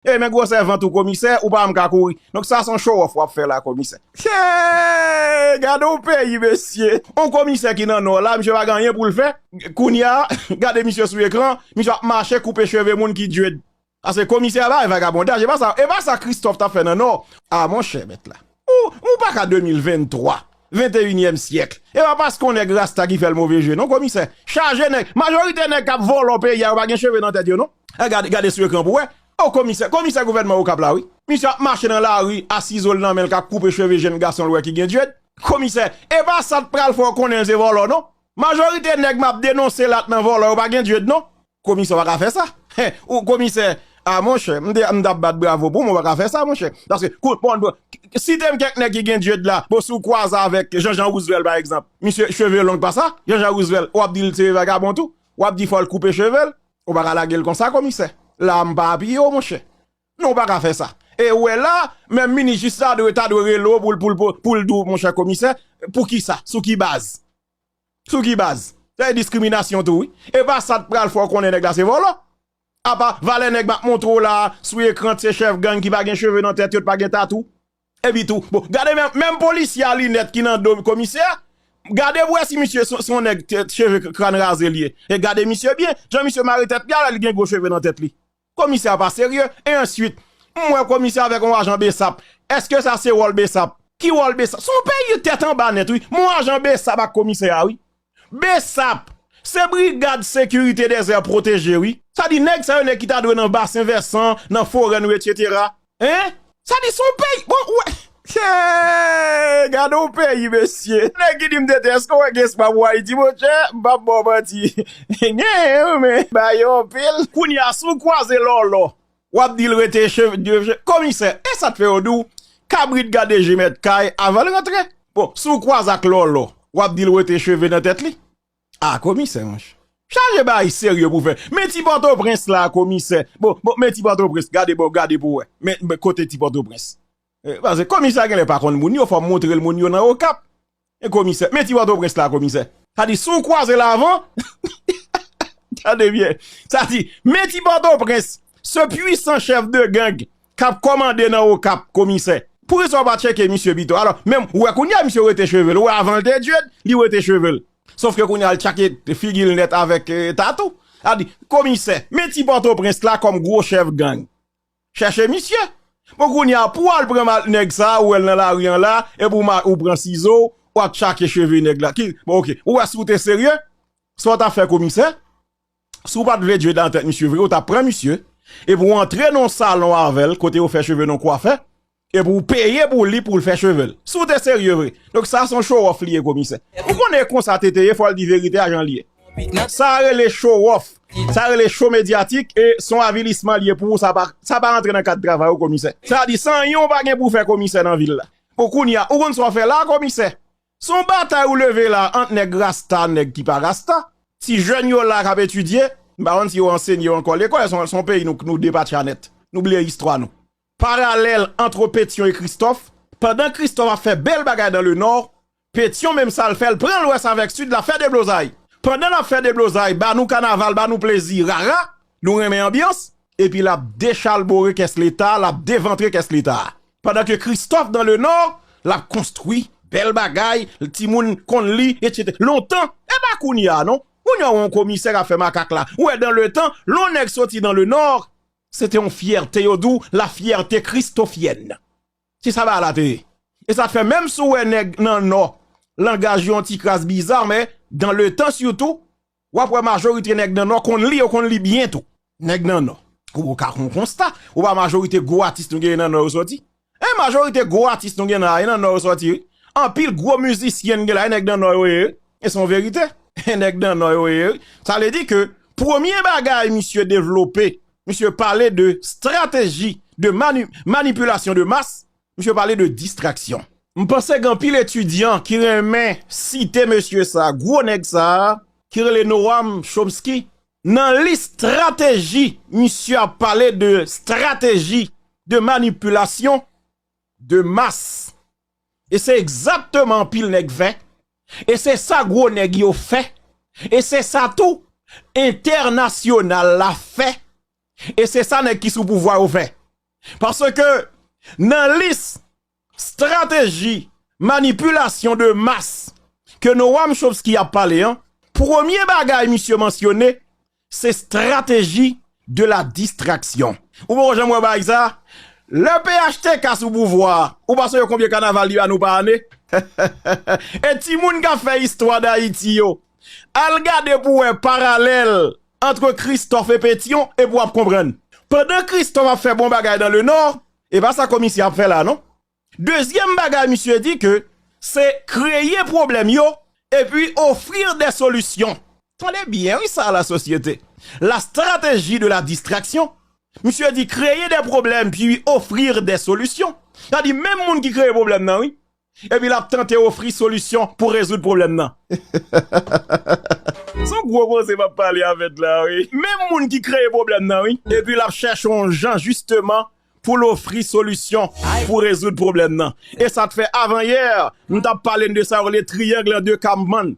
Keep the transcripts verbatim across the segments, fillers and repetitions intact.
E men gwosè vant ou komisè, ou pa menm ka kouri. Donk sa se yon show off w ap fè la komisè. Hey, gade yon peyi mesye. Yon komisè ki nan nò la, misye pa gen anyen pou l fè. Kounye a, gade misye sou ekran, misye ap mache koupe cheve moun ki dread. Paske komisè a bay vagabondaj, e pa sa, e pa sa Christophe t ap fè nan nò. A monchè mèt la. Ou, ou pa ka de mil venntwa, venteyinyèm syèk. E pa paske yon nèg rasta ki fè l move je non komisè. Chaje nèg, majorite nèg k ap vòlò peyi a yo pa gen cheve nan tèt yo non. E gade, gade sou ekran pou wè. O komisè, komisè gouvènman Okap la wi. Misye ap mache nan lari a sizo l nan men l k ap koupe cheve jenn gason l wè ki gen dread. Komisè, e pa sa t pral fè w konnen l se vòlò non. Majorite nèg m ap denonse la nan vòlò yo pa gen dread non. Komisè w pa ka fè sa. Ou komisè, a monchè, m t ap bat bravo pou mwen, w pa ka fè sa monchè. Paske, bon, bon, site m kèk nèg ki gen dread la, bon si w kwaze avèk Jean Jean Roosevelt pa egzanp, misye cheve long pa sa, Jean Jean Roosevelt, w ap di l se vagabon tou, w ap di fò l koupe cheve l, ou pa ka lage l konsa komisè. La m pa apiye w monchè. Non w pa ka fè sa. E ou wè la, menm minis jistis la dwe ta dwe rele w pou l pou l pou l di w monchè komisè, poukisa, sou ki baz? Sou ki baz? Se diskriminasyon tou wi. E pa sa t pral fè w konnen nèg la se vòlò. Apa valè nèg m ap montre w la sou ekran se chèf gang ki pa gen cheve nan tèt yo, t pa gen tatou. Epi tou, bon, gade menm, menm polisye a linèt ki nan do komisè a, gade pou wè si misye se se yon nèg tèt cheve kràn raze l ye. E gade misye byen, jan misye mare tèt li a la li gen gwo cheve nan tèt li. Komisè a pa serye. E answit, m wè komisè avèk yon ajan besap. Èske sa se wòl besap? Ki wòl besap? Se yon peyi tèt anba nèt wi. M wè yon ajan besap ak komisè a wi. Besap se Brigad Sekirite Dèzè Pwoteje wi. Sa di nèg sa yo nèg ki ta dwe nan Basen Vèsan, nan Forè Nou, etsetera. Hein? Sa di se yon peyi. Bon, ou wè. Hey, gade yon peyi mesye. Nèg ki di m tete èske w wè gen espwa pou Ayiti monchè? M p ap ba w manti. Gen wi men ba yo anpil. Kounye a si w kwaze Lòlò, w ap di l rete cheve komisè. E sa t fè yo di w kabrit gade je mèt kay avan l rantre. Bon si w kwaze ak Lòlò, w ap di l rete cheve nan tèt li. A komisè monchè. Chaje bagay serye pou fè. Men ti Pòtoprens la komisè. Bon, bon men ti Pòtoprens gade bon gade pou wè. Men, men kote ti Pòtoprens. E, paske komisè a genlè pa konn moun yo, fò m montre l moun yo nan Okap. E komisè, men ti Pòtoprens la komisè. Sa di si w kwaze l avan, tande byen. Sa di, men ti Pòtoprens, ce puissant chef de gang k ap kòmande nan Okap komisè. Poukisa w pa tcheke misye pito? Alò, menm ou wè kounye a misye rete cheve l, ou wè avan l te dread, li rete cheve l. Sòf ke kounye a l tchake figi l nèt avèk eh, tatou. A di, komisè, men ti Pòtoprens la kòm gwo chèf gang. Chèche misye. Bon kounye a pou w al pran nèg sa, ou wè l nan lari an la, epi ou pran sizo, w ap tchake cheve nèg la. Ki, bon oke, ou wè si w te serye, sa w t ap fè komisè? Si w pa t vle dread la nan tèt misye vre, ou t ap pran misye, epi w antre nan yon salon avè l, kote yo fè cheve nan kwafè, epi w peye pou li pou l fè cheve l. Si w te serye vre. Donk sa se yon show off li ye komisè. Ou konnen e konsa tete ye, fò l di verite a jan l ye. Sa rele show off. Sa rele show medyatik e se yon avilisman li ye pou ou, sa pa, sa pa rantre nan kad travay ou komisè. Sa di san yon pa gen pou fè komisè nan vil la. Bon kounye a, ou konn sa w fè la komisè? Se yon batay ou leve la ant nèg rasta, nèg ki pa rasta. Ti jèn yo la k ap etidye, m pa konn si yo ansenye yo ankò lekòl, se yon, se yon peyi nou, nou depatcha nèt. Nou bliye istwa nou. Paralèl entre Pétion et Christophe, pandan Christophe ap fè bèl bagay dans le nord, Pétion menm sa l fè, l pran lwès avèk sid, l ap fè deblozay. Pandan l ap fè deblozay, ba nou kanaval, ba nou plezi, rara, nou renmen anbyans, epi l ap dechalbore kès leta, l ap devantre kès leta. Pandan ke Christophe dans le nord, l ap konstwi bèl bagay, timoun konn li, etsetera. Lontan, e pa kounye a non. Kounye a w yon komisè k ap fè makak la. Ou wè dans le temps, lè yon nèg soti dans le nord, se te yon fyète, yo di w la fierté christophienne. Se sa bagay la te ye. E sa t fè menm si w wè nèg nan nò, langaj yo yon ti kras biza, men dans le temps surtout, w ap wè majorite nèg nan nò konn li, yo konn li byen tou. Nèg nan nò. Ou ka fè yon konsta, ou pa majorite gwo atis nou genyen nan nò yo sòti. E majorite gwo atis nou genyen nan, e nan nò yo sòti wi. Anpil gwo mizisyen n gen la, e nèg nan nò yo ye wi. E se yon verite. E nèg nan nò yo ye wi. Sa vle di ke premye bagay misye devlope, misye pale de strateji de mani-, manipulation de masse, misye pale de distraction. M panse gen anpil etidyan ki renmen site mesye sa, gwo nèg sa, ki rele Noam Chomsky. Nan lis strateji, misye ap pale de strateji de manipulation de masse. E se egzakteman anpil nèg fè. E se sa gwo nèg yo fè. E se sa tou entènasyonal la fè. E se sa nèg ki sou pouvwa yo fè. Paske nan lis strateji manipilasyon de mas ke Noam Chomsky ap pale an, premye bagay misye mansyone, se strateji de la distraction. Ou poko janm wè bagay sa? Lè P H T K sou pouvwa, ou pa sonje konbyen kanaval li ba nou pa ane? E timoun k ap fè istwa Dayiti yo, al gade pou wè paralèl ant Christophe e Pétion, epi w ap konprann. Pandan Christophe ap fè bon bagay dans le Nord, e pa sa komisè ap fè la, non. Dezyèm bagay, misye di ke se kreye pwoblèm yo, epi offrir des solutions. Tande byen, wi, sa, la société. La stratégie de la distraction. Misye di kreye de pwoblèm, puis offrir des solutions. Sa di menm moun ki kreye pwoblèm nan, wi. Epi l ap tante ofri solisyon pou rezoud pwoblèm nan. Se yon gwo koze m ap pale avèk la, wi. Menm moun ki kreye pwoblèm nan, wi. Epi l ap chèche yon jan, jisteman, pou l ofri solisyon pou rezoud pwoblèm nan. E sa t fè avanyè, m t ap pale n de sa yo rele triangle an de Karpman.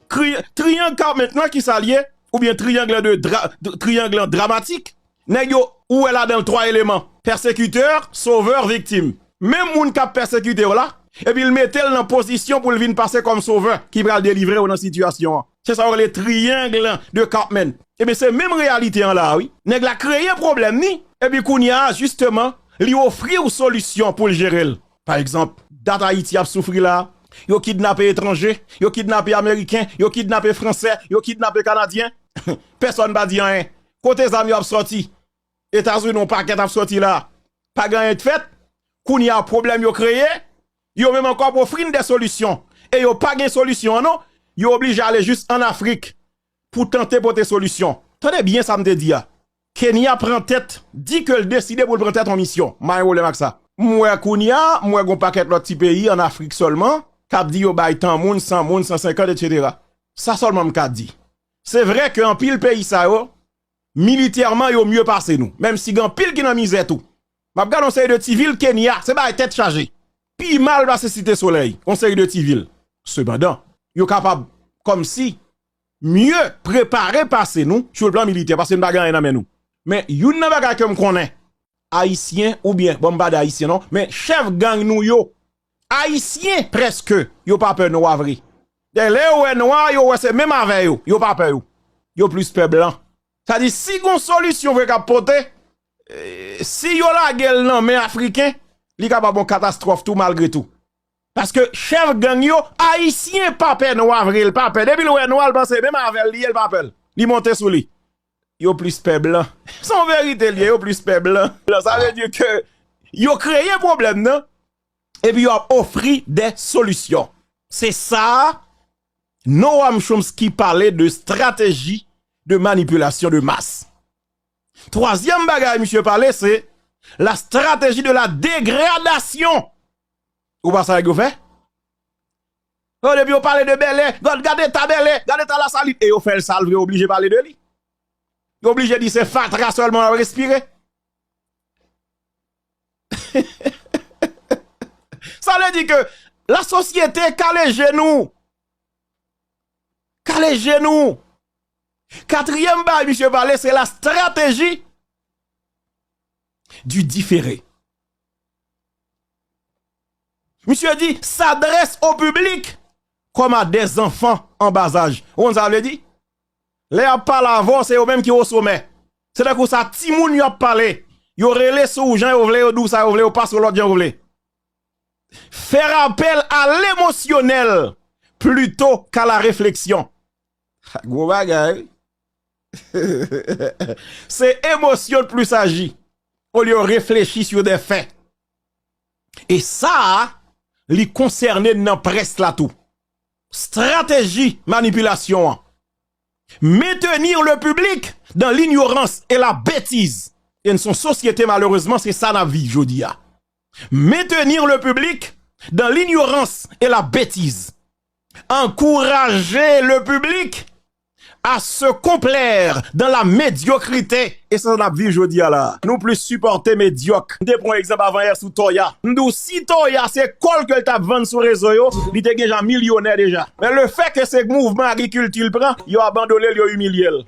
Tri, triangle Karpman nan, ki sa l ye? Oubyen triangle de dra, triangle dramatik. Nèg yo, ou wè ladan l twa eleman. Pèsekitè, sovè, viktim. Menm moun k ap pèsekite w la, epi l mete l nan pozisyon pou l vin pase kòm sovè ki pral delivre w nan sitiyasyon an. Se sa yo rele triangle de Karpman. Ebyen, se menm reyalite an la, wi. Nèg la kreye pwoblèm ni, epi kounye a, jisteman, li ofri w solisyon pou l jere l. Pa egzanp, dat Ayiti ap soufri la, yo kidnape etranje, yo kidnape ameriken, yo kidnape fransè, yo kidnape kanadyen. Pèsonn pa di anyen. Kote zam yo ap sòti? Etazini, yon pakèt ap sòti la. Pa gen anyen k fèt. Kounye a, pwoblèm yo kreye, yo menm ankò ap ofri n de solisyon. E yo pa gen solisyon an, non. Yo oblije ale jis ann Afrik pou tante pote solisyon. Tande byen sa m te di a. Kenya pran tèt, di ke l deside pou l pran tèt yon misyon. M pa gen pwoblèm ak sa. M wè kounye a, m wè gon pakèt lòt ti peyi ann Afrik sèlman, k ap di yo bay tan moun, san moun, san senkant, etsetera. Sa sèlman m ka di. Se vre ke anpil peyi sa yo, militèman, yo mye pase nou. Menm si gen anpil ki nan mizè tou. M ap gade yon seri de ti vil Kenya, se bagay tèt chaje. Pi mal pase Site Solèy, yon seri de ti vil. Sepandan, yo kapab, kòmsi, mye prepare pase nou sou le plan militè, paske nou pa gen anyen nan men nou. Men, youn nan bagay ke m konnen, Ayisyen, oubyen, bon, m pa di Ayisyen non, men chèf gang nou yo, Ayisyen, prèske, yo pa pè nwa vre. Dayè, lè yo wè nwa, yo wè se menm avè yo, yo pa pè yo. Yo plis pè blan. Sa di, si gon solisyon vre k ap pote, eh, si yo lage l nan men Afriken, li kapab yon katastwòf tou, malgre tou. Paske chèf gang yo, Ayisyen pa pè nwa vre, l pa pè. Depi l wè nwa, l panse menm avè l li ye, l pa pè l. Li monte sou li. Yo plis pè blan. Se yon verite l ye, yo plis pè blan. Sa vle di ke yo kreye pwoblèm nan, epi yo ap ofri de solisyon. Se sa, Noam Chomsky pale de strateji de manipilasyon de mas. Twazyèm bagay misye pale, se la stratégie de la dégradation. Ou pa sa nèg yo fè? Yo, depi yo pale de Bèlè, gad, gad eta Bèlè, gad eta Lasalit, e yo fè l sa l vre, oblije pale de li. Yo oblije di se fatra sèlman l ap respire. Sa vle di ke lasosyete kale je nou. Kale je nou. Katriyèm bagay misye pale, se la stratégie du différé. Misye di, s'adresse au public comme à des enfants en bas âge. Ou konn sa vle di? Lè y ap pale avè w, se yo menm ki osomè. Se tankou sa timoun yo ap pale. Yo rele sou w jan yo vle, yo di w sa yo vle, yo pase w lòd jan yo vle. Faire appel à l'émotionnel plutôt qu'à la réflexion. Gwo bagay, wi. Se emosyon l plis aji, olye reflechi sou de fè. E sa a, li konsène nan près la tou. Strateji manipilasyon an. Maintenir le public dans l'ignorance et la bêtise. E n se yon sosyete, malerezman, se sa n ap viv jodi a. Maintenir le public dans l'ignorance et la bêtise. Encourager le public à se complaire dans la médiocrité. E sa n ap viv jodi a la. Nou plis sipòte medyòk. M te pran yon egzanp avanyè sou Toya. M di w, si Toya se kòl ke l t ap vann sou rezo yo, li te genjan milyonè deja. Men lefètke se mouvman agrikilti l pran, yo abandone l, yo imilye l.